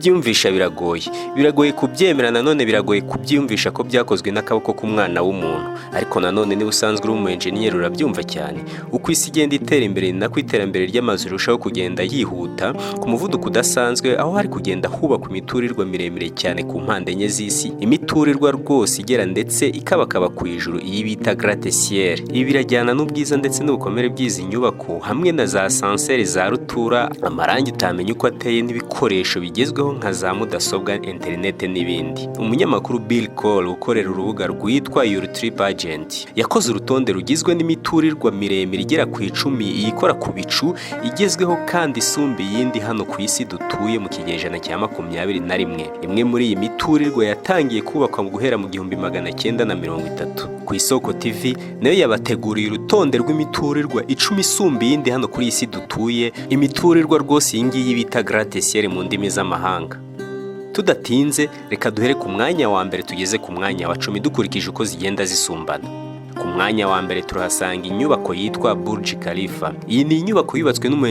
Kubyiyumvisha biragoye, biragoye kubyemera, nanone biragoye kubyiyumvisha ko byakozwe n'akaboko k'umwana w'umuntu. Ariko nanone niba usanzwe uri umu enjeniyeri, urabyumva cyane. Uko isi igenda itera imbere, ni nako iterambere ry'amazu rirushaho kugenda yihuta ku muvuduko udasanzwe, aho hari kugenda hubakwa imiturirwa miremire cyane ku mpande enye z'isi, imiturirwa rwose igera ndetse ikabakaba ku ijuru, iyi bita gratte-ciel. Ibi birajyana n'ubwiza ndetse n'ubukomere bw'izi nyubako, hamwe na za ascenseur za rutura, amarangi utamenya uko ateye, n'ibikoresho bigezweho nka za mudasobwa, interinete n'ibindi. Umunyamakuru Bill Cole, ukorera urubuga rwitwa Your Trip Agent, yakoze urutonde rugizwe n'imiturirwa miremire igera ku 10, iyikora ku bicu, igezweho kandi isumba iyindi hano ku isi dutuye mu kinyejana cya 21. Imwe muri iyi miturirwa yatangiye kubakwa mu guhera mu 1930. Ku Isoko TV nayo yabateguriye urutonde rw'imiturirwa 10 isumba iyindi hano kuri iyi si dutuye, imiturirwa rwose iyi ngiyi bita gratte-ciel mu ndimi z'amahanga. Tudatinze, reka duhere ku mwanya wa mbere tugeze ku mwanya wa 10, dukurikije uko zigenda zisumbana. Ku mwanya wa mbere turahasanga inyubako yitwa Burj Khalifa. Iyi ni inyubako yubatswe n'umu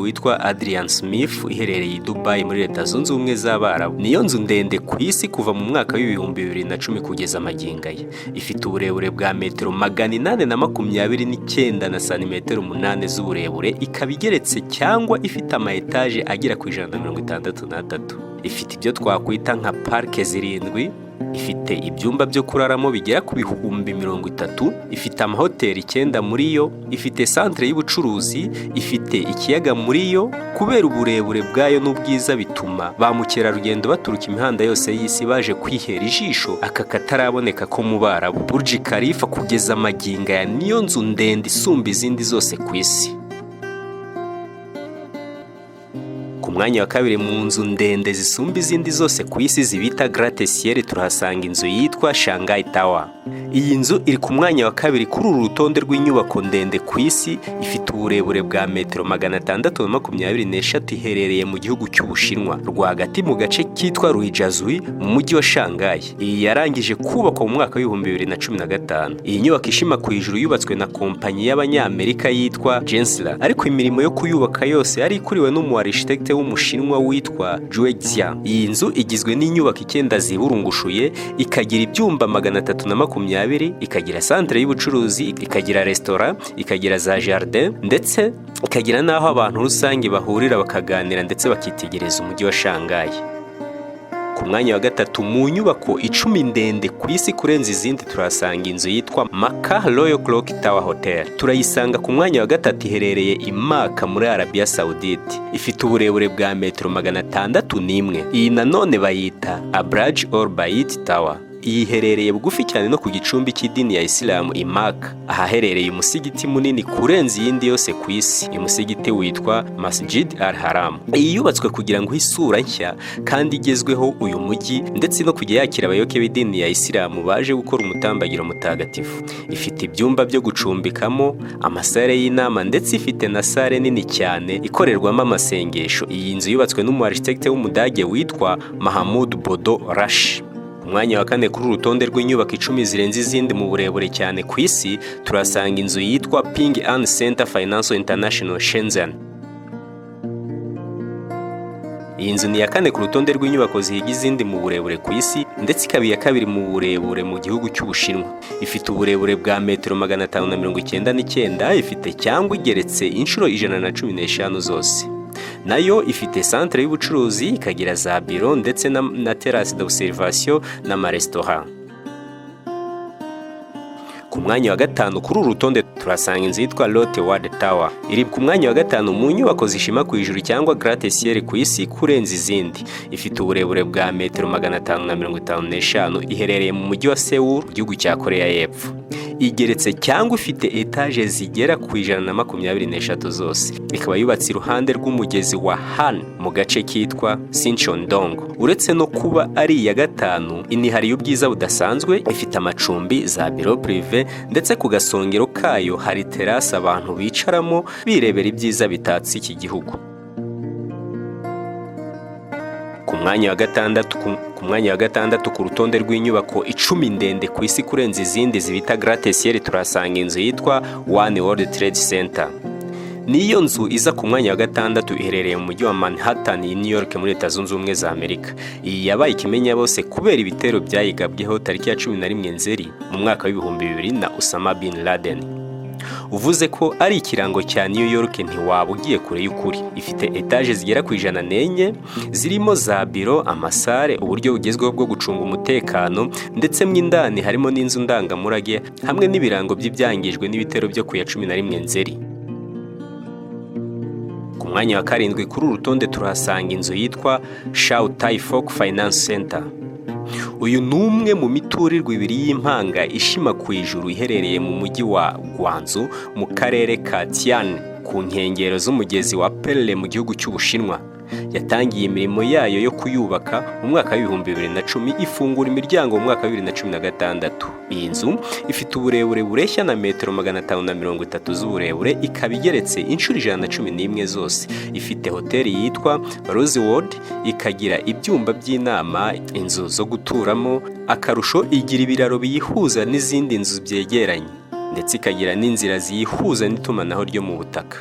witwa Adrian Smith, iherereye i Dubai muri Leta Zunze Ubumwe z'Abarabu. Niyo nzu ndende ku isi kuva mu mwaka wa 2010 kugeza magingo aya. Ifite uburebure bwa metero 829 na santimetero 8 z'uburebure, ikaba igeretse cyangwa ifite ama etaje agera ku 163. Ifite ibyo twakwita nka parike zirindwi, ifite ibyumba byo kuraramo bigera ku 30,000, ifite amahoteli 9 muri yo, ifite santere y'ubucuruzi, ifite ikiyaga muri yo. Kubera uburebure bwayo n'ubwiza, bituma ba mukerarugendo baturuka imihanda yose y'isi baje kwihera ijisho aka kataraboneka ko mu Barabu. Burj Khalifa kugeza magingo aya niyo nzu ndende isumba izindi zose ku isi. Ku mwanya wa kabiri mu nzu ndende zisumba izindi zose ku isi zibita gratte-ciel, turahasanga inzu yitwa Shanghai Tower. Iyi nzu iri ku mwanya wa kabiri kuri uru rutonde rw'inyubako ndende ku isi. Ifite uburebure bwa metero 623, iherereye mu gihugu cy'Ubushinwa rwagati mu gace kitwa Lujiazui mu mujyi wa Shanghai. Iyi yarangije kubakwa mu mwaka wa 2015. Iyi nyubako ishima ku ijuru yubatswe na kompanyi y'Abanyamerika yitwa Gensler, ariko imirimo yo kuyubaka yose yari ikuriwe n'umu architecte w'Umushinwa witwa Zhuge Jia. Iyi nzu igizwe n'inyubako icyenda ziburungushuye, ikagira ibyumba 320, ikagira santere y'ubucuruzi, ikagira resitora, ikagira za jardin, ndetse ikagira n'aho abantu rusange bahurira bakaganira ndetse bakitegereza umujyi wa Shanghai. Ku mwanya wa gatatu mu nyubako 10 ndende ku isi kurenza izindi, turahasanga inzu yitwa Mecca Royal Clock Tower Hotel. Turayisanga ku mwanya wa gatatu, iherereye i Maka muri Arabia Saudite. Ifite uburebure bwa metero 601. Iyi nanone bayita Abraj Al Bait Tower. Iyi iherereye bugufi cyane no ku gicumbi cy'idini ya Isilamu i Maka, ahaherereye umusigiti munini kurenza iyindi yose ku isi. Uyu musigiti witwa Masjid Al Haram. Iyi yubatswe kugira ngo ihe isura nshya kandi igezweho uyu mujyi, ndetse no kujya yakira abayoboke b'idini ya Isilamu baje gukora umutambagiro mutagatifu. Ifite ibyumba byo gucumbikamo, amasare y'inama, ndetse ifite na sale nini cyane ikorerwamo amasengesho. Iyi nzu yubatswe n'umu architecte w'Umudage witwa Mahamud Bodo Rasch. Umwanya wa kane kuri uru rutonde rw'inyubako 10 zirenze izindi mu burebure cyane ku isi, turasanga inzu yitwa Ping An Center Financial International Shenzhen. Iyi nzu ni iya kane ku rutonde rw'inyubako zihiga izindi mu burebure ku isi, ndetse ikaba iya kabiri mu burebure mu gihugu cy'Ubushinwa. Ifite uburebure bwa metero 599, ifite cyangwa igeretse inshuro 115 zose. Nayo ifite santere y'ubucuruzi, ikagira za biro, ndetse na terrasse d'observation n'amaresitora. Ku mwanya wa gatanu kuri uru rutonde turasanga inzu yitwa Lotte World Tower. Iri ku mwanya wa gatanu mu nyubako zishima ku ijuru cyangwa gratte-ciel ku isi kurenza izindi. Ifite uburebure bwa metero 555, iherereye mu mujyi wa Seoul mu gihugu cya Korea y'Epfo. Igeretse cyangwa ifite etaje zigera ku 123 zose, ikaba yubatse iruhande rw'umugezi wa Han mu gace kitwa Sinchon-dong. Uretse no kuba ari iya gatanu, inihariye ubwiza budasanzwe. Ifite amacumbi, za biro privé, ndetse ku gasongero kayo hari terasi abantu bicaramo birebera ibyiza bitatse iki gihugu. Ku mwanya wa gatandatu ku rutonde rw'inyubako 10 ndende ku isi kurenza izindi zibita gratte-ciel, turahasanga inzu yitwa One World Trade Center. Niyo nzu iza ku mwanya wa gatandatu, iherereye mu mujyi wa Manhattan i New York muri Leta Zunze Ubumwe za Amerika. Iyi yabaye ikimenya bose kubera ibitero byayigabweho tariki ya 11 Nzeri mu mwaka wa 2000 na Osama bin Laden. Uvuze ko ari ikirango cya New York ntiwaba ugiye kure y'ukuri. Ifite etaje zigera ku 104, zirimo za biro, amasare, uburyo bugezweho bwo gucunga umutekano, ndetse mo indani harimo n'inzu ndangamurage hamwe n'ibirango by'ibyangijwe n'ibitero byo ku ya 11 Nzeri. Ku mwanya wa karindwi kuri uru rutonde turahasanga inzu yitwa Chow Tai Fook Finance Center. Uyu ni umwe mu miturirwa ibiri y'impanga ishima ku ijuru, iherereye mu mujyi wa Guangzhou mu karere ka Tian, ku nkengero z'umugezi wa Pearl mu gihugu cy'Ubushinwa. Yatangiye imirimo yayo yo kuyubaka mu mwaka wa 2010, ifungura imiryango mu mwaka wa 2016. Iyi nzu ifite uburebure bureshya na metero 530 z'uburebure, ikaba igeretse inshuro 111 zose. Ifite hoteli yitwa Rosewood, ikagira ibyumba by'inama, inzu zo guturamo. Akarusho, igira ibiraro biyihuza n'izindi nzu byegeranye, ndetse ikagira n'inzira ziyihuza n'itumanaho ryo mu butaka.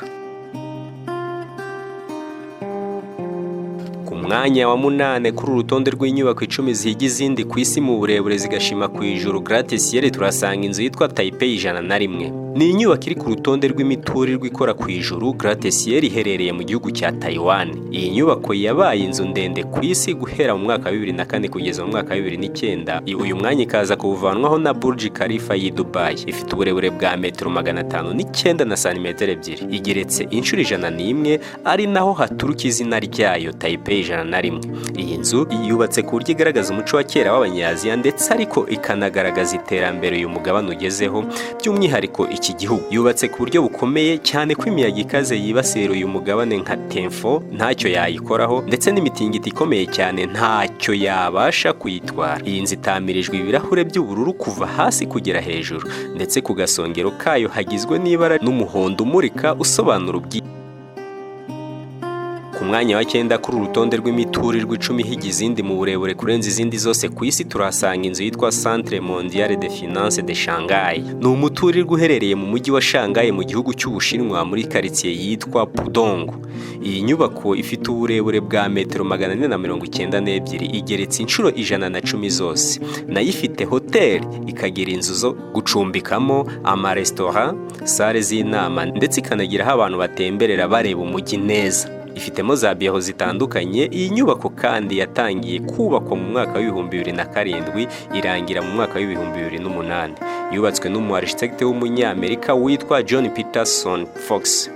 Ku mwanya wa munane kuri uru rutonde rw'inyubako 10 zihiga izindi ku isi mu burebure zigashima ku ijuru, gratte-ciel, turasanga inzu yitwa Taipei 101. Ni inyubako iri ku rutonde rw'imiturirwa ikora ku ijuru, gratte-ciel, iherereye mu gihugu cya Taiwan. Iyi nyubako yabaye inzu ndende ku isi guhera mu mwaka wa 2004 kugeza mu mwaka wa 2009, uyu mwanya ikaza kuwuvanwaho na Burj Khalifa y'i Dubai. Ifite uburebure bwa metero 509 na santimetero 2, igeretse inshuro 101, ari naho haturuka izina ryayo Taipei 101. Iyi nzu yubatse ku buryo igaragaza umuco wa kera w'Abanyaziya, ndetse ariko ikanagaragaza iterambere uyu mugabane ugezeho, by'umwihariko iki gihugu. Yubatse ku buryo bukomeye cyane ko imiyaga ikaze yibasira uyu mugabane nka temfo ntacyo yayikoraho, ndetse n'imitingito ikomeye cyane ntacyo yabasha kuyitwara. Iyi nzu itamirijwe ibirahure by'ubururu kuva hasi kugera hejuru, ndetse ku gasongero kayo hagizwe n'ibara n'umuhondo umurika usobanura ubwiza. Ku mwanya wa cyenda kuri uru rutonde rw'imiturirwa 10 ihiga izindi mu burebure kurenza izindi zose ku isi, turahasanga inzu yitwa Centre Mondial de Finance de Shanghai. Ni umuturirwa uherereye mu mujyi wa Shanghai mu gihugu cy'Ubushinwa, muri karitsiye yitwa Pudong. Iyi nyubako ifite uburebure bwa metero 492, igeretse inshuro 110 zose. Nayo ifite hoteli, ikagira inzu zo gucumbikamo, amaresitora, sale z'inama, ndetse ikanagira aho abantu batemberera bareba umujyi neza. Ifitemo za biro zitandukanye. Iyi nyubako kandi yatangiye kubakwa mu mwaka wa 2007, irangira mu mwaka wa 2008. Yubatswe n'umu architect w'umunyamerika witwa John Peterson Fox.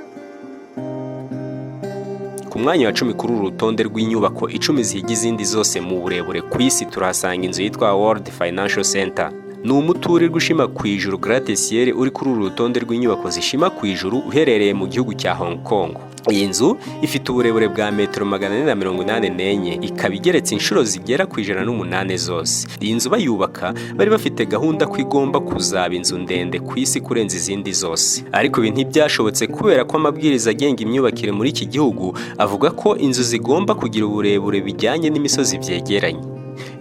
Ku mwanya wa 10 kuri uru rutonde rw'inyubako 10 zihiga izindi zose mu burebure ku isi, turahasanga inzu yitwa World Financial Center. Ni umuturirwa ushima ku ijuru, gratte-ciel, uri kuri uru rutonde rw'inyubako zishima ku ijuru, uherereye mu gihugu cya Hong Kong. Iyi nzu ifite uburebure bwa metero 484, ikaba igeretse inshuro zigera ku 108 zose. Iyi nzu bayubaka bari bafite gahunda ko igomba kuzaba inzu ndende ku isi kurenza izindi zose, ariko ibi ntibyashobotse kubera ko amabwiriza agenga imyubakire muri iki gihugu avuga ko inzu zigomba kugira uburebure bijyanye n'imisozi byegeranye.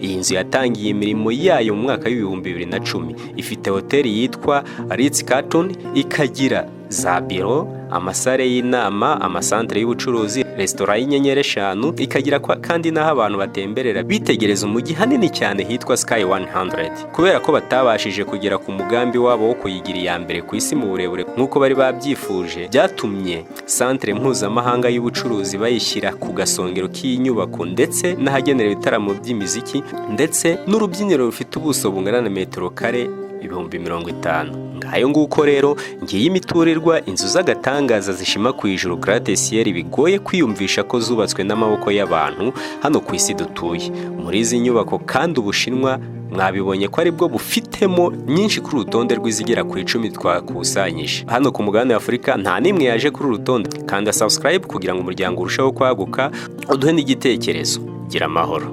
Iyi nzu yatangiye imirimo yayo mu mwaka wa 2010. Ifite hoteli yitwa Ritz Carlton, ikagira za biro, amasare y'inama, amasantere y'ubucuruzi, resitora y'inyenyeri 5, ikagira kandi n'aho abantu batemberera bitegereza umujyi hanini cyane hitwa Sky 100. Kubera ko batabashije kugera ku mugambi wabo wo kuyigira iya mbere ku isi mu burebure nk'uko bari babyifuje, byatumye santere mpuzamahanga y'ubucuruzi bayishyira ku gasongero k'iyi nyubako, ndetse n'ahagenewe ibitaramo by'imiziki, ndetse n'urubyiniro rufite ubuso bungana na metero kare 50,000. Ngayo nguko rero, ngiyi imiturirwa, inzu z'agatangaza zishima ku ijuru, gratte-ciel, bigoye kwiyumvisha ko zubatswe n'amaboko y'abantu hano ku isi dutuye. Muri izi nyubako kandi, Ubushinwa mwabibonye ko aribwo bufitemo nyinshi kuri urutonde rw'izigera ku 10 twakusanyije. Hano ku mugabane wa Afurika nta n'imwe yaje kuri uru rutonde. Kanda subscribe kugira ngo umuryango urusheho kwaguka, uduhe n'igitekerezo. Gira amahoro.